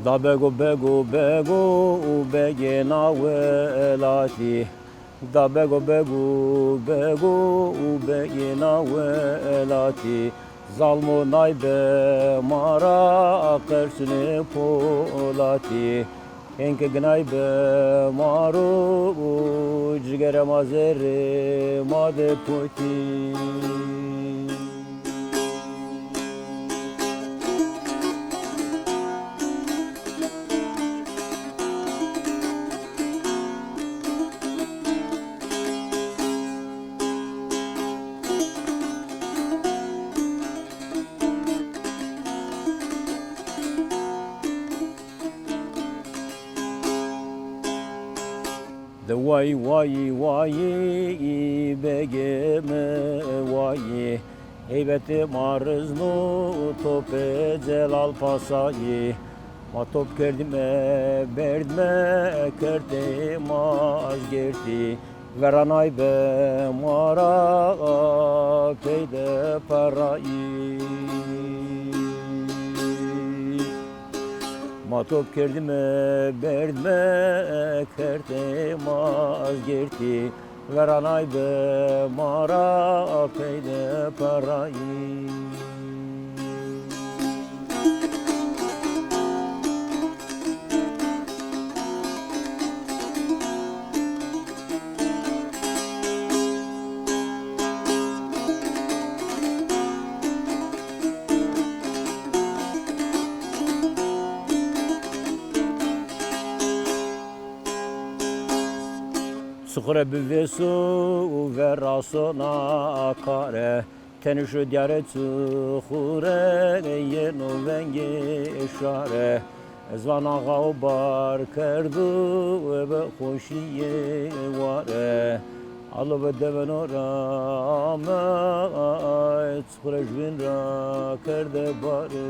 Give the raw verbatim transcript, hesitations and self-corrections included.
Da bego, bego, bego û begê na welatî. Da bego, bego, bego û begê na welatî. Zalmo naybe ma ra qersunê polatî. Hên ke ginaybe ma ro, cigere ma zerrê ma de potî. De way way way, begê mi way. Heybetê ma rizno topê Celal Pasayî. Ma top kerdîme, berdîme, kerdê ma ez gêrtî. Veranaybe ma ra pey de perayî. Ma top kerdîme, berdîme, kerdê ma ez gêrtî. Veranaybe ma ra pey de perayî. Çuxure bivêso û veraso na kare. Tenê şo diyare Çuxure, yeno vengê şare. Ez van axa o bar kerdo, bi xoşîyê ware. Alo bi deveno ra amey, Çuxure jûbîn ra kerde bare.